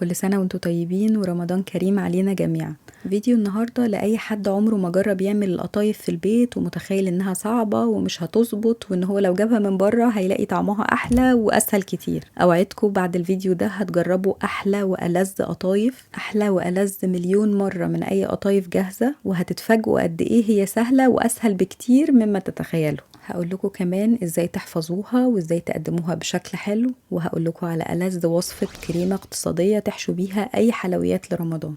كل سنة وانتم طيبين ورمضان كريم علينا جميعا. فيديو النهاردة لأي حد عمره ما جرب يعمل القطايف في البيت ومتخيل انها صعبة ومش هتظبط، وان هو لو جابها من بره هيلاقي طعمها احلى واسهل كتير. اوعدكم بعد الفيديو ده هتجربوا احلى والذ قطايف، احلى والذ مليون مرة من اي قطايف جاهزة، وهتتفاجئوا قد ايه هي سهلة واسهل بكتير مما تتخيلوا. هقول لكم كمان ازاي تحفظوها وازاي تقدموها بشكل حلو، وهقول لكم على ألذ وصفة كريمة اقتصادية تحشو بيها اي حلويات لرمضان.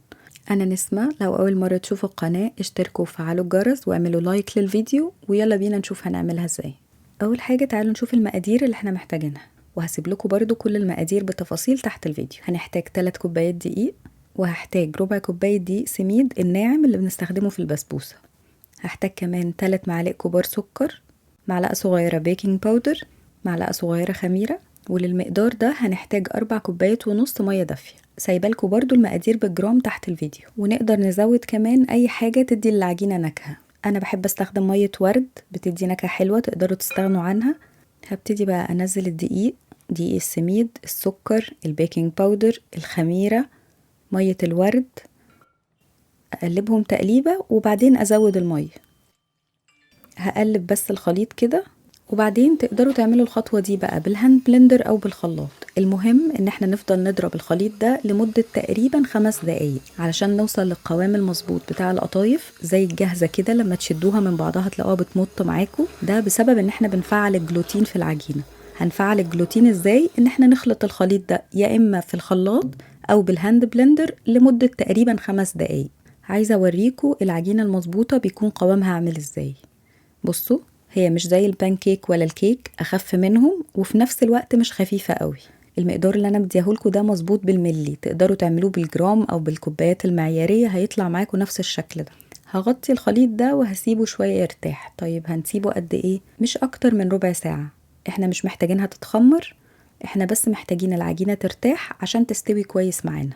انا نسمة، لو اول مرة تشوفوا القناة اشتركوا وفعلوا الجرس واعملوا لايك للفيديو، ويلا بينا نشوف هنعملها ازاي. اول حاجة تعالوا نشوف المقادير اللي احنا محتاجينها، وهسيب لكم برضو كل المقادير بالتفاصيل تحت الفيديو. هنحتاج 3 كوبايات دقيق، وهحتاج ربع كوباية دقيق سميد الناعم اللي بنستخدمه في البسبوسة. هحتاج كمان 3 معالق كبار سكر، معلقة صغيرة baking powder، معلقة صغيرة خميرة، وللمقدار ده هنحتاج 4 كوبايات ونص مية دافية. سايبالكوا برضو المقادير بالجرام تحت الفيديو. ونقدر نزود كمان اي حاجة تدي للعجينة نكهة. انا بحب استخدم مية ورد، بتدي نكهة حلوة، تقدروا تستغنوا عنها. هبتدي بقى انزل الدقيق، دقيق السميد، السكر، ال baking powder، الخميرة، مية الورد، اقلبهم تقليبة وبعدين ازود المية. هقلب بس الخليط كده، وبعدين تقدروا تعملوا الخطوة دي بقى بال hand blender او بالخلاط. المهم ان احنا نفضل نضرب الخليط ده لمدة تقريبا 5 دقايق علشان نوصل للقوام المظبوط بتاع القطايف، زي الجاهزة كده لما تشدوها من بعضها تلاقوها بتمط معاكم. ده بسبب ان احنا بنفعل الجلوتين في العجينة. هنفعل الجلوتين ازاي؟ ان احنا نخلط الخليط ده يا اما في الخلاط او بال hand blender لمدة تقريبا 5 دقايق. عايزة اوريكم العجينة المظبوطة بيكون قوامها عامل ازاي. بصوا، هي مش زي البانكيك ولا الكيك، اخف منهم وفي نفس الوقت مش خفيفة قوي. المقدار اللي انا مديهولكوا ده مظبوط بالملي، تقدروا تعملوه بالجرام او بالكوبايات المعيارية، هيطلع معاكم نفس الشكل ده. هغطي الخليط ده وهسيبه شوية يرتاح. طيب هنسيبه قد ايه؟ مش اكتر من ربع ساعة. احنا مش محتاجينها تتخمر، احنا بس محتاجين العجينة ترتاح عشان تستوي كويس معانا.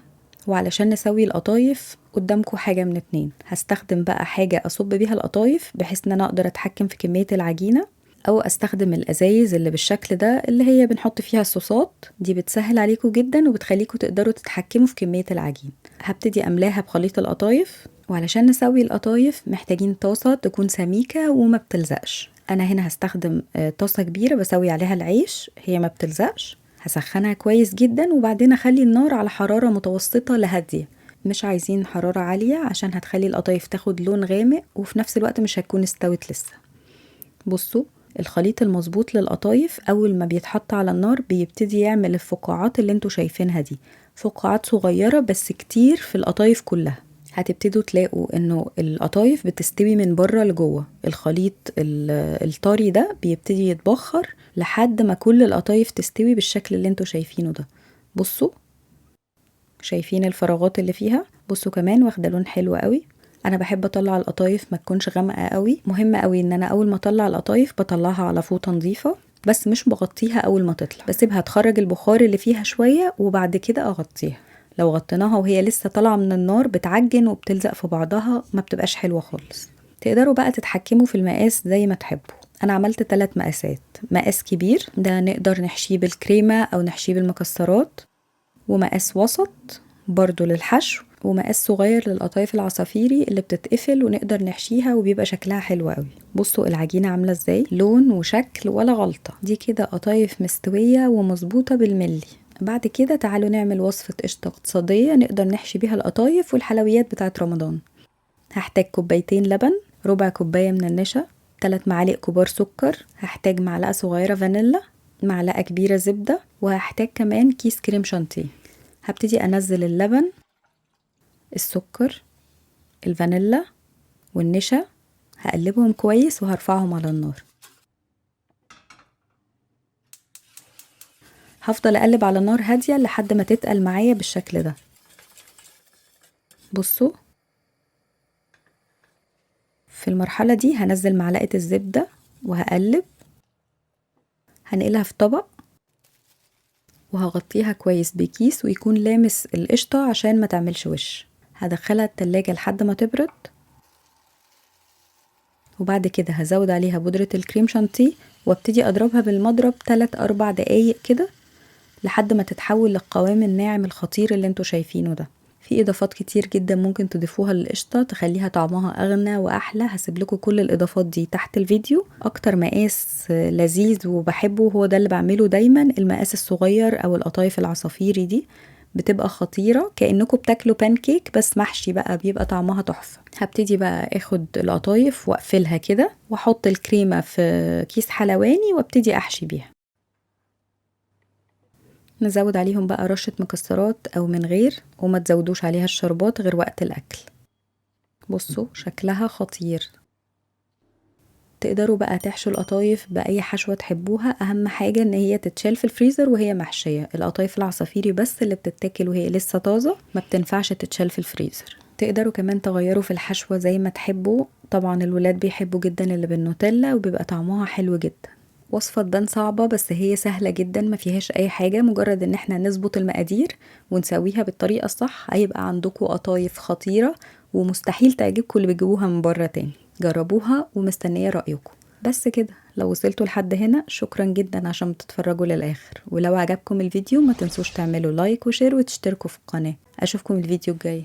وعلشان نسوي القطايف قدامكم حاجة من 2. هستخدم بقى حاجة أصب بيها القطايف بحيث إن أنا أقدر أتحكم في كمية العجينة، أو أستخدم الأزايز اللي بالشكل ده اللي هي بنحط فيها الصوصات دي، بتسهل عليكم جدا وبتخليكم تقدروا تتحكموا في كمية العجين. هبتدي أملاها بخليط القطايف. وعلشان نسوي القطايف محتاجين طاسة تكون سميكة وما بتلزقش. أنا هنا هستخدم طاسة كبيرة بسوي عليها العيش، هي ما بتلزقش. هسخنها كويس جدا وبعدين اخلي النار على حرارة متوسطة لهادية، مش عايزين حرارة عالية عشان هتخلي القطايف تاخد لون غامق وفي نفس الوقت مش هتكون استوت لسه. بصوا الخليط المظبوط للقطايف اول ما بيتحط على النار بيبتدي يعمل الفقاعات اللي انتوا شايفينها دي، فقاعات صغيرة بس كتير في القطايف كلها. هتبتدوا تلاقوا انه القطايف بتستوي من بره لجوه، الخليط الطري ده بيبتدي يتبخر لحد ما كل القطايف تستوي بالشكل اللي انتوا شايفينه ده. بصوا شايفين الفراغات اللي فيها؟ بصوا كمان واخده لون حلو قوي. انا بحب اطلع القطايف ما تكونش غامقه قوي. مهم قوي ان انا اول ما اطلع القطايف بطلعها على فوطه نظيفه، بس مش بغطيها اول ما تطلع، بسيبها تخرج البخار اللي فيها شويه وبعد كده اغطيها. لو غطيناها وهي لسه طالعه من النار بتعجن وبتلزق في بعضها، ما بتبقاش حلوه خالص. تقدروا بقى تتحكموا في المقاس زي ما تحبوا. انا عملت 3 مقاسات. مقاس كبير ده نقدر نحشيه بالكريمه او نحشيه بالمكسرات، ومقاس وسط برضو للحشو، ومقاس صغير للقطايف العصافيري اللي بتتقفل ونقدر نحشيها وبيبقى شكلها حلو قوي. بصوا العجينة عاملة ازاي، لون وشكل ولا غلطة. دي كده قطايف مستوية ومظبوطة بالملي. بعد كده تعالوا نعمل وصفة قشطة اقتصادية نقدر نحشي بيها القطايف والحلويات بتاعت رمضان. هحتاج كوبايتين لبن، ربع كوباية من النشا، 3 معالق كبار سكر، هحتاج معلقة صغيرة فانيلا، معلقة كبيرة زبدة، وهحتاج كمان كيس كريم شانتيه. هبتدي أنزل اللبن، السكر، الفانيلا والنشا، هقلبهم كويس وهرفعهم على النار. هفضل اقلب على نار هادية لحد ما تتقل معايا بالشكل ده. بصوا في المرحلة دي هنزل معلقة الزبدة وهقلب، هنقلها في طبق وهغطيها كويس بكيس ويكون لامس القشطة عشان ما تعملش وش. هدخلها التلاجة لحد ما تبرد، وبعد كده هزود عليها بودرة الكريم شانتيه وابتدي اضربها بالمضرب 3-4 دقايق كده لحد ما تتحول للقوام الناعم الخطير اللي انتوا شايفينه ده. في اضافات كتير جدا ممكن تضيفوها للقشطه تخليها طعمها اغنى واحلى، هسيب لكم كل الاضافات دي تحت الفيديو. اكتر مقاس لذيذ وبحبه هو ده اللي بعمله دايما، المقاس الصغير او القطايف العصافيري دي، بتبقى خطيرة كانكم بتاكلوا بانكيك بس محشي بقى، بيبقى طعمها تحفة. هبتدي بقى اخد القطايف واقفلها كده، واحط الكريمة في كيس حلواني وابتدي احشي بيها. نزود عليهم بقى رشة مكسرات او من غير، وما تزودوش عليها الشربات غير وقت الاكل. بصوا شكلها خطير. تقدروا بقى تحشوا القطايف بأي حشوة تحبوها، أهم حاجة إن هي تتشال في الفريزر وهي محشية. القطايف العصافيري بس اللي بتتاكل وهي لسه طازة، ما بتنفعش تتشال في الفريزر. تقدروا كمان تغيروا في الحشوة زي ما تحبوا، طبعا الولاد بيحبوا جدا اللي بالنوتيلا وبيبقى طعمها حلو جدا. وصفة تبان صعبة بس هي سهلة جدا، ما فيهاش أي حاجة، مجرد إن احنا نظبط المقادير ونسويها بالطريقة الصح هيبقى عندكم قطايف خطيرة ومستحيل تعجبكم اللي بتجيبوها من بره تاني. جربوها ومستنية رأيكم. بس كده، لو وصلتوا لحد هنا شكرا جدا عشان بتتفرجوا للآخر، ولو عجبكم الفيديو ما تنسوش تعملوا like و share وتشتركوا في القناة. أشوفكم الفيديو الجاي.